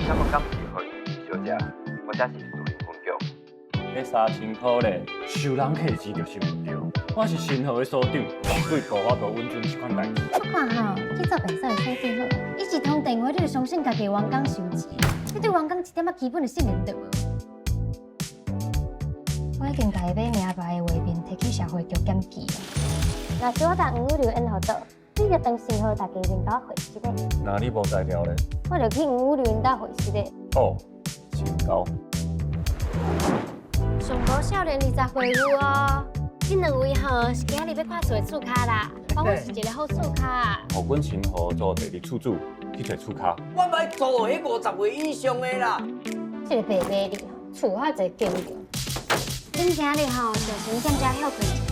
請問敢是何小姐？我這是士林分局。彼3000箍咧，收人客錢就是毋對。我是新河的所長，絕對無法度允准這款代誌。我看吼，去做辦所的所長好，伊一通電話你就相信家己的員工收錢，你對員工一點仔基本的信任都無。我已經共伊買名牌的畫面提去社會局檢舉啊。若是我共黃女留演予倒，你就當新河大家面共我回實的。若你無才調咧？我就去黃女留𪜶兜回實的。好，成交。上無少年20歲有哦，這兩位吼是今仔日欲看厝的厝跤啦，講阮是一个好厝跤。予阮新河做第二厝主去揣厝跤。我欲租彼50歲以上的啦。這个白馬里吼，厝較濟金著。恁今仔日吼就先踮遮歇睏一